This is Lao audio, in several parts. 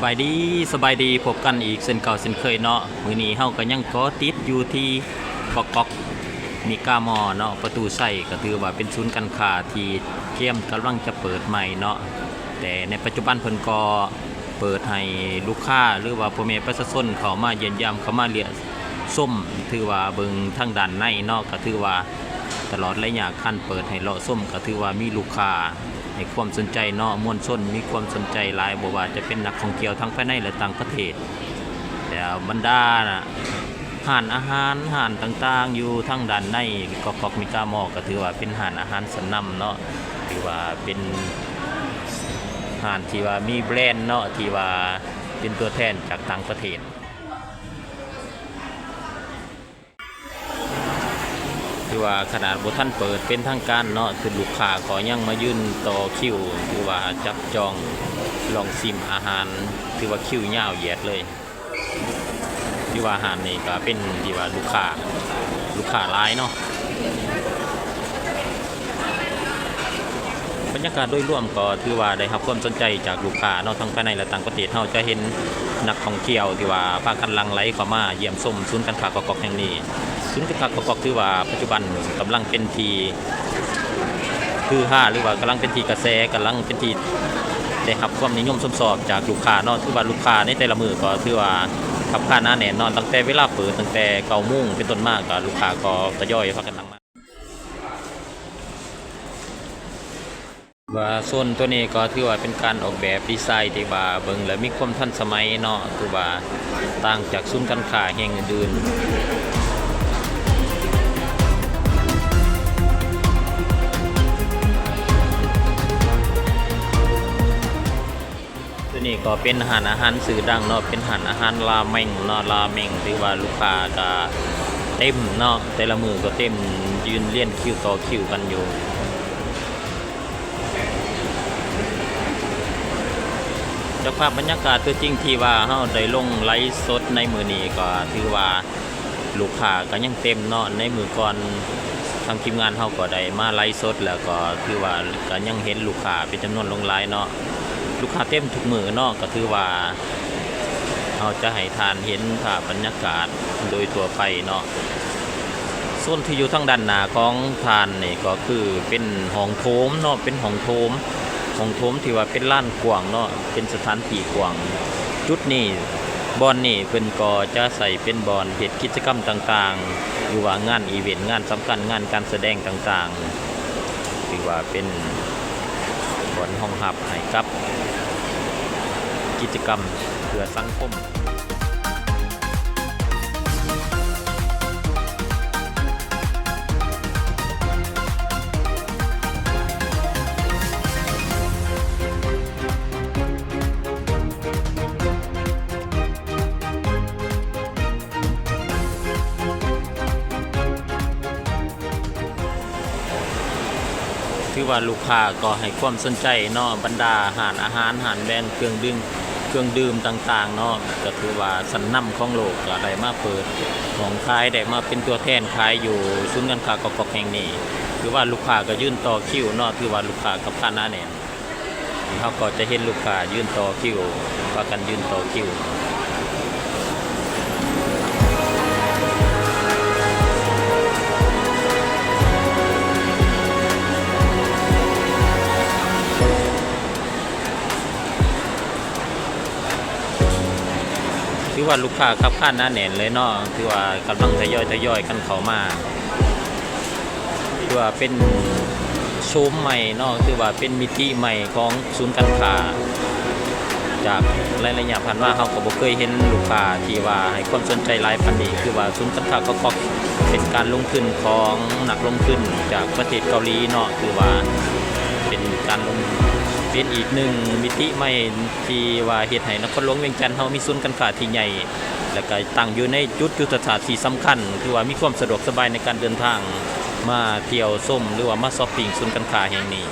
ສະບາຍດີ ສະບາຍດີ ພົບກັນອີກເຊັ່ນເກົ່າເຊັ່ນເຄີຍເນາະ. ມື້ນີ້ເຮົາກໍຍັງເກາະຕິດຢູ່ທີ່ກອກກອກ ມີກາມໍເນາະ ປະຕູໄຊ ກໍຖືວ່າເປັນສູນການຄ້າທີ່ກຽມກຳລັງຈະເປີດໃໝ່ເນາະ. ແຕ່ໃນປັດຈຸບັນເພິ່ນກໍເປີດໃຫ້ລູກຄ້າ ຫຼືວ່າພໍ່ແມ່ປະຊາຊົນເຂົ້າມາຢ້ຽມຢາມ ເຂົ້າມາລຽກຊົມ ຖືວ່າເບິ່ງທາງດ້ານໃນເນາະ ກໍຖືວ່າຕະຫຼອດໄລຍະການເປີດໃຫ້ເລາະຊົມ ກໍຖືວ່າມີລູກຄ້າ ໃຫ້ຄວາມສົນໃຈເນາະ, ມວນຊົນມີຄວາມສົນໃຈຫຼາຍ, ບໍ່ວ່າຈະເປັນນັກທ່ອງທ່ຽວທັງພາຍໃນ ແລະ ຕ່າງປະເທດ. ແລ້ວບັນດາຮ້ານອາຫານ, ຮ້ານຕ່າງໆ ຢູ່ທາງດ້ານໃນກອກກອກມີກາມໍ ກໍຖືວ່າເປັນຮ້ານອາຫານຊັ້ນນຳເນາະ, ຖືວ່າເປັນຮ້ານທີ່ວ່າມີແບຣນເນາະ, ທີ່ວ່າເປັນຕົວແທນຈາກຕ່າງປະເທດ. ຖືວ່າຂະໜາດບໍ່ທັນເປີດເປັນທາງການເນາະ ຄືລູກຄ້າກໍຍັງມາຢືນຕໍ່ຄິວ ຫຼືວ່າຈັບຈອງລອງຊິມອາຫານ ຖືວ່າຄິວຍາວຢຽດເລີຍ. ຖືວ່າຮ້ານນີ້ກໍເປັນທີ່ວ່າລູກຄ້າ ລູກຄ້າຫຼາຍເນາະ. ບັນຍາກາດໂດຍລວມກໍຖືວ່າໄດ້ຮັບຄວາມສົນໃຈຈາກລູກຄ້າເນາະ ທັງພາຍໃນ ແລະ ຕ່າງປະເທດ. ເຮົາຈະເຫັນນັກທ່ອງທ່ຽວທີ່ວ່າພາກັນຫຼັ່ງໄຫຼເຂົ້າມາຢ້ຽມຊົມສູນການຄ້າກອກກອກແຫ່ງນີ້. ສູນການຄ້າກອກກອກຖືວ່າປັດຈຸບັນກຳລັງເປັນທີ່ຮືຮາ ຫຼືວ່າກຳລັງເປັນທີ່ກະແສ, ກຳລັງເປັນທີ່ໄດ້ຮັບຄວາມນິຍົມຊົມຊອບຈາກລູກຄ້າເນາະ. ຖືວ່າລູກຄ້າໃນແຕ່ລະມື້ກໍຖືວ່າຄັບຄາໜາແໜ້ນເນາະ, ຕັ້ງແຕ່ເວລາເປີດ ຕັ້ງແຕ່ເກົ້າໂມງເປັນຕົ້ນມາ ກໍລູກຄ້າກໍທະຍອຍພາກັນຫຼັ່ງມາ. ວ່າໂຊນຕົວນີ້ກໍຖືວ່າເປັນການອອກແບບດີໄຊທີ່ວ່າເບິ່ງແລ້ວມີຄວາມທັນສະໄໝເນາະ, ຖືວ່າຕ່າງຈາກສູນການຄ້າແຫ່ງອື່ນໆ. ຕົວນີ້ກໍເປັນຮ້ານອາຫານຊື່ດັງເນາະ, ເປັນຮ້ານອາຫານລາເມັງເນາະ, ລາເມັງຖືວ່າລູກຄ້າກໍເຕັມເນາະ, ແຕ່ລະມື້ກໍເຕັມ, ຢືນລຽນຄິວຕໍ່ຄິວກັນຢູ່. ຈາກພາບບັນຍາກາດຕົວຈິງທີ່ວ່າເຮົາໄດ້ລົງໄລຟ໌ສົດໃນມື້ນີ້ ກໍຖືວ່າລູກຄ້າກໍຍັງເຕັມເນາະ. ໃນມື້ກ່ອນທາງທີມງານເຮົາກໍໄດ້ມາໄລຟ໌ສົດ ແລ້ວກໍຖືວ່າກໍຍັງເຫັນລູກຄ້າເປັນຈຳນວນຫຼວງຫຼາຍເນາະ. ລູກຄ້າເຕັມທຸກມື້ເນາະ, ກໍຖືວ່າເຮົາຈະໃຫ້ທ່ານເຫັນພາບບັນຍາກາດໂດຍທົ່ວໄປເນາະ. ໂຊນທີ່ຢູ່ທາງດ້ານໜ້າຂອງທ່ານນີ້ກໍຄືເປັນຫ້ອງໂຖມເນາະ, ເປັນຫ້ອງໂຖມ, ຫ້ອງໂຖມທີ່ວ່າເປັນລານກວ້າງເນາະ, ເປັນສະຖານທີ່ກວ້າງ. ຈຸດນີ້, ບ່ອນນີ້ເພິ່ນກໍຈະໃຊ້ເປັນບ່ອນເຮັດກິດຈະກຳຕ່າງໆ ຫຼືວ່າງານອີເວັນ, ງານສຳຄັນ, ງານການສະແດງຕ່າງໆ. ຖືວ່າເປັນບ່ອນຮອງຮັບໃຫ້ກັບກິດຈະກຳເພື່ອສັງຄົມ. ຖືວ່າລູກຄ້າກໍໃຫ້ຄວາມສົນໃຈເນາະ, ບັນດາຮ້ານອາຫານ, ຮ້ານແບຣນເຄື່ອງດື່ມ, ເຄື່ອງດື່ມຕ່າງໆເນາະ, ກໍຖືວ່າຊັ້ນນຳຂອງໂລກ ກໍໄດ້ມາເປີດຫ້ອງຂາຍ, ໄດ້ມາເປັນຕົວແທນຂາຍຢູ່ສູນການຄ້າກອກກອກແຫ່ງນີ້. ຖືວ່າລູກຄ້າກໍຢືນຕໍ່ຄິວເນາະ, ຖືວ່າລູກຄ້າກັບຄະນະແໜ້ນ. ເຮົາກໍຈະເຫັນລູກຄ້າຢືນຕໍ່ຄິວ, ພາກັນຢືນຕໍ່ຄິວ. ຖືວ່າລູກຄ້າຄັບຄານໜາແໜ້ນເລີຍເນາະ, ຖືວ່າກຳລັງທະຍອຍ, ທະຍອຍກັນເຂົ້າມາ. ຖືວ່າເປັນໂສມໃໝ່ເນາະ, ຖືວ່າເປັນມິຕິໃໝ່ຂອງສູນການຄ້າ. ຈາກໃນໄລຍະຜ່ານມາ ເຮົາກໍບໍ່ເຄີຍເຫັນລູກຄ້າທີ່ວ່າໃຫ້ຄວາມສົນໃຈຫຼາຍປານນີ້. ຄືວ່າສູນການຄ້າກອກກອກເປັນການລົງທຶນຂອງນັກລົງທຶນຈາກປະເທດເກົາຫຼີເນາະ, ຖືວ່າເປັນການລົງ, ເປັນອີກໜຶ່ງມິຕິໃໝ່ທີ່ວ່າເຮັດໃຫ້ນະຄອນຫຼວງວຽງຈັນເຮົາມີສູນການຄ້າທີ່ໃຫຍ່ ແລະ ກະຕັ້ງຢູ່ໃນຈຸດຍຸດທະສາດທີ່ສຳຄັນ, ຖືວ່າມີຄວາມສະດວກສະບາຍໃນການເດີນທາງມາທ່ຽວຊົມ ຫຼືວ່າມາຊັອບປິງສູນການຄ້າແຫ່ງນີ້.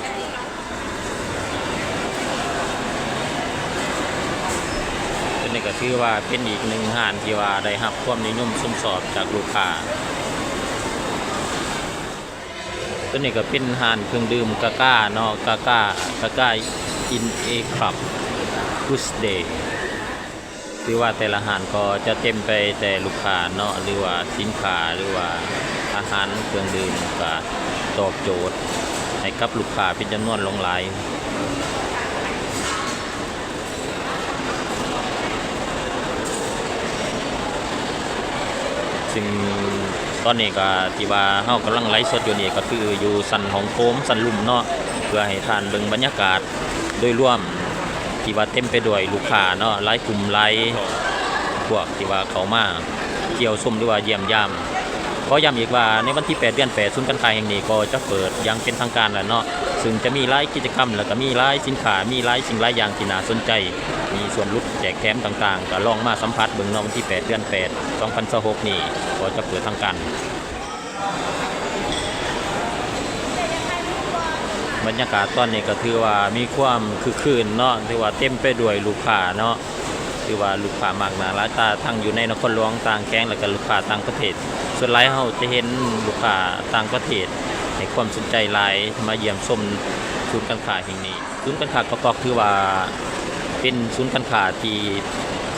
ຕົວນີ້ກໍຖືວ່າເປັນອີກໜຶ່ງຮ້ານທີ່ວ່າໄດ້ຮັບຄວາມນິຍົມຊົມຊອບຈາກລູກຄ້າ. ຕົວນີ້ກໍເປັນຮ້ານເຄື່ອງດື່ມກາກາເນາະ, ກາກາ, ກາກາ in a cup, Tuesday. ຖືວ່າແຕ່ລະຮ້ານກໍຈະເຕັມໄປແຕ່ລູກຄ້າເນາະ ຫຼືວ່າສິນຄ້າ ຫຼືວ່າອາຫານເຄື່ອງດື່ມ ກໍຕອບໂຈດໃຫ້ກັບລູກຄ້າເປັນຈຳນວນຫຼວງຫຼາຍ. ຊຶ່ງຕອນນີ້ກໍທີ່ວ່າເຮົາກຳລັງໄລຟ໌ສົດຢູ່ນີ້ ກໍຄືຢູ່ຊັ້ນຫ້ອງໂຖງຊັ້ນລຸ່ມເນາະ ເພື່ອໃຫ້ທ່ານເບິ່ງບັນຍາກາດໂດຍລວມ ທີ່ວ່າເຕັມໄປດ້ວຍລູກຄ້າເນາະ ຫຼາຍກຸ່ມຫຼາຍພວກທີ່ວ່າເຂົ້າມາທ່ຽວຊົມ ຫຼືວ່າຢ້ຽມຢາມ. ຂໍຢ້ຳອີກວ່າໃນວັນທີແປດ ເດືອນແປດ ສູນການຄ້າແຫ່ງນີ້ກໍຈະເປີດຢ່າງເປັນທາງການແລ້ວເນາະ ຊຶ່ງຈະມີຫຼາຍກິດຈະກຳ ແລ້ວກໍມີຫຼາຍສິນຄ້າ ມີຫຼາຍສິ່ງຫຼາຍຢ່າງທີ່ໜ້າສົນໃຈ ມີສ່ວນຫຼຸດແຈກແຖມຕ່າງໆ ກໍລອງມາສຳຜັດເບິ່ງເນາະ. ວັນທີແປດ ເດືອນແປດ ສອງພັນຊາວຫົກນີ້ກໍຈະເປີດທາງການ. ບັນຍາກາດຕອນນີ້ກໍຖືວ່າມີຄວາມຄຶກຄື້ນເນາະ ຖືວ່າເຕັມໄປດ້ວຍລູກຄ້າເນາະ ຖືວ່າລູກຄ້າມາກໜ້າຫຼາຍຕາ ທັງຢູ່ໃນນະຄອນຫຼວງ ຕ່າງແຂວງ ແລ້ວກໍລູກຄ້າຕ່າງປະເທດ. ສ່ວນຫຼາຍເຮົາຈະເຫັນລູກຄ້າຕ່າງປະເທດໃຫ້ຄວາມສົນໃຈຫຼາຍ ມາຢ້ຽມຊົມສູນການຄ້າແຫ່ງນີ້. ສູນການຄ້າກອກກອກ ຖືວ່າເປັນສູນການຄ້າທີ່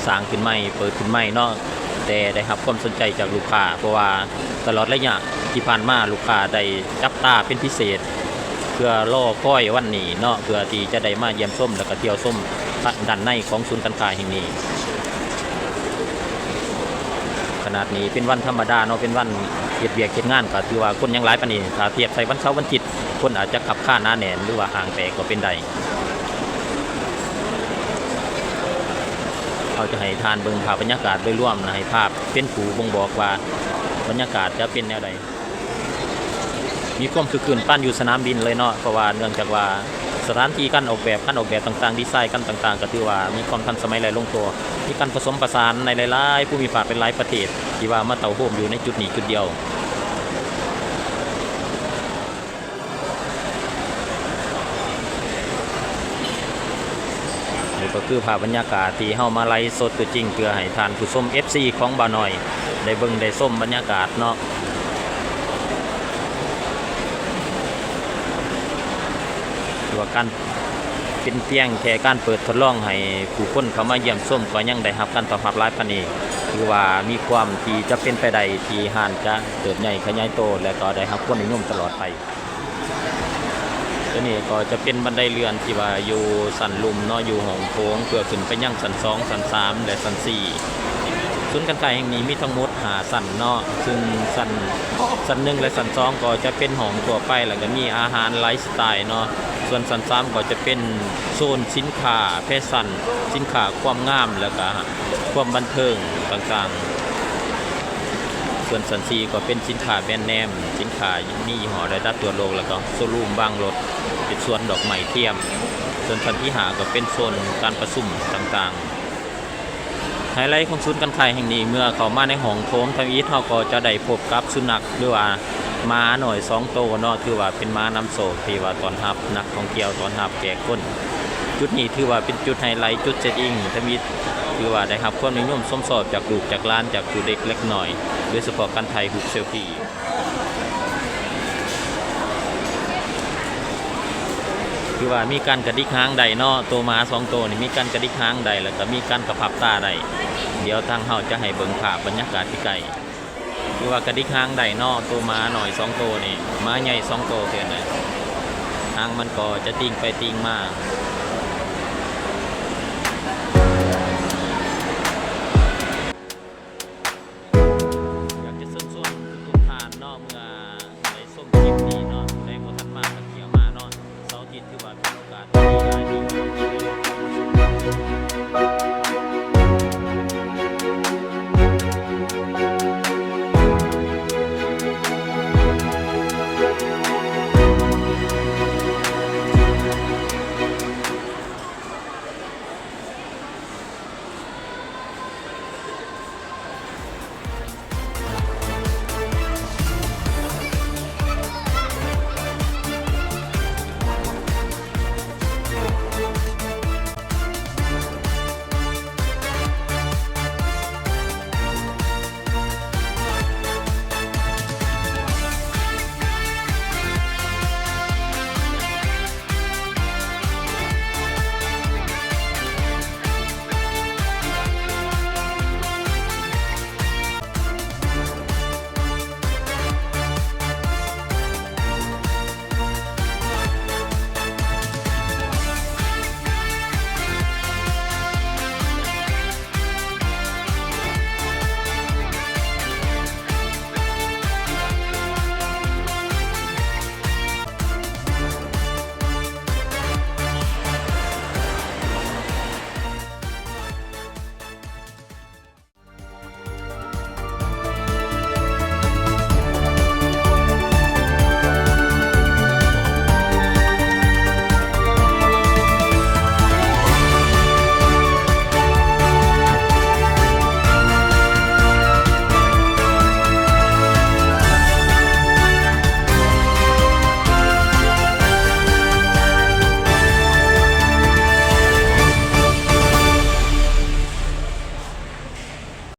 ສ້າງຂຶ້ນໃໝ່ ເປີດຂຶ້ນໃໝ່ເນາະ ແຕ່ໄດ້ຮັບຄວາມສົນໃຈຈາກລູກຄ້າ ເພາະວ່າຕະຫຼອດໄລຍະທີ່ຜ່ານມາ ລູກຄ້າໄດ້ຈັບຕາເປັນພິເສດ ເພື່ອລໍຄອຍວັນນີ້ເນາະ ເພື່ອທີ່ຈະໄດ້ມາຢ້ຽມຊົມ ແລ້ວກໍທ່ຽວຊົມດ້ານໃນຂອງສູນການຄ້າແຫ່ງນີ້. ຂະໜາດນີ້ເປັນວັນທຳມະດາເນາະ ເປັນວັນເຮັດວຽກເຮັດງານ ກໍຖືວ່າຄົນຍັງຫຼາຍປານນີ້ ຖ້າທຽບໃສ່ວັນເສົາວັນອາທິດ ຄົນອາດຈະຄັບຄາໜາແໜ້ນ ຫຼືວ່າຫ້າງແຕກກໍເປັນໄດ້. ເຮົາຈະໃຫ້ທ່ານເບິ່ງພາບບັນຍາກາດໂດຍລວມນະ ໃຫ້ພາບເປັນຜູ້ບົ່ງບອກວ່າບັນຍາກາດຈະເປັນແນວໃດ. ມີຄວາມຄຶກຄື້ນປານຢູ່ສະໜາມບິນເລີຍເນາະ ເພາະວ່າເນື່ອງຈາກວ່າສະຖານທີ່ການອອກແບບ ການອອກແບບຕ່າງໆ ດີໄຊກັນຕ່າງໆ ກໍຖືວ່າມີຄວາມທັນສະໄໝ ແລະ ລົງຕົວ ມີການປະສົມປະສານໃນຫຼາຍໆພູມິພາກ ຫຼາຍໆປະເທດ ທີ່ວ່າມາເຕົ້າໂຮມຢູ່ໃນຈຸດນີ້ຈຸດດຽວ. ນີ້ກໍຄືພາບບັນຍາກາດທີ່ເຮົາມາໄລຟ໌ສົດຕົວຈິງ ເພື່ອໃຫ້ທ່ານຜູ້ຊົມ ເອັຟຊີ ຂອງບ່າວນ້ອຍໄດ້ເບິ່ງໄດ້ຊົມບັນຍາກາດເນາະ ວ່າການ ເປັນພຽງແຕ່ການເປີດທົດລອງໃຫ້ຜູ້ຄົນເຂົ້າມາຢ້ຽມຊົມ ກໍຍັງໄດ້ຮັບການຕອບຮັບຫຼາຍປານນີ້ ຖືວ່າມີຄວາມທີ່ຈະເປັນໄປໄດ້ທີ່ຮ້ານຈະເຕີບໃຫຍ່ຂະຫຍາຍໂຕ ແລະ ກໍໄດ້ຮັບຄວາມນິຍົມຕະຫຼອດໄປ. ຕົວນີ້ກໍຈະເປັນບັນໄດເລື່ອນທີ່ວ່າຢູ່ຊັ້ນລຸ່ມເນາະ ຢູ່ຫ້ອງໂຖງ ເພື່ອຂຶ້ນໄປຍັງຊັ້ນສອງ ຊັ້ນສາມ ແລະ ຊັ້ນສີ່. ສູນການຄ້າແຫ່ງນີ້ມີທັງໝົດຫ້າຊັ້ນເນາະ ຊຶ່ງຊັ້ນ ຊັ້ນໜຶ່ງ ແລະ ຊັ້ນສອງ ກໍຈະເປັນຫ້ອງທົ່ວໄປ ແລ້ວກໍມີອາຫານໄລຟ໌ສະໄຕເນາະ. ສ່ວນຊັ້ນສາມ ກໍຈະເປັນໂຊນສິນຄ້າແຟຊັນ ສິນຄ້າຄວາມງາມ ແລ້ວກໍຄວາມບັນເທີງຕ່າງໆ. ສ່ວນຊັ້ນສີ່ ກໍເປັນສິນຄ້າແບຣນເນມ ສິນຄ້າມີຍີ່ຫໍ້ລະດັບທົ່ວໂລກ ແລ້ວກໍໂຊຣູມວາງລົດ ເປັນສວນດອກໄມ້ທຽມ. ສ່ວນຊັ້ນທີຫ້າ ກໍເປັນໂຊນການປະຊຸມຕ່າງໆ. ໄຮໄລຂອງສູນການຄ້າແຫ່ງນີ້ ເມື່ອເຂົ້າມາໃນຫ້ອງໂຖງທຳອິດ ເຮົາກໍຈະໄດ້ພົບກັບສຸນັກ ຫຼືວ່າໝານ້ອຍສອງໂຕເນາະ ຖືວ່າເປັນໝານຳໂຊກ ທີ່ວ່າຕ້ອນຮັບນັກທ່ອງທ່ຽວ ຕ້ອນຮັບແຂກຄົນ. ຈຸດນີ້ຖືວ່າເປັນຈຸດໄຮໄລ ຈຸດເຊັກອິນທຳອິດ ຖືວ່າໄດ້ຮັບຄວາມນິຍົມຊົມຊອບຈາກລູກຈາກຫຼານ ຈາກຜູ້ເລັກເລັກນ້ອຍ ໂດຍສະເພາະການຖ່າຍຮູບເຊລຟີ. ຄືວ່າມີການກະດິກຫາງໄດ້ເນາະ ໂຕໝາສອງໂຕນີ້ມີການກະດິກຫາງໄດ້ ແລ້ວກໍມີການກະພັບຕາໄດ້. ດຽວທາງເຮົາຈະໃຫ້ເບິ່ງພາບບັນຍາກາດໃກ້ໆ ຄືວ່າກະດິກຫາງໄດ້ເນາະ ໂຕໝານ້ອຍສອງໂຕນີ້ ໝາໃຫຍ່ສອງໂຕເທື່ອນະ ຫາງມັນກໍຈະຕິ່ງໄປຕິ່ງມາ.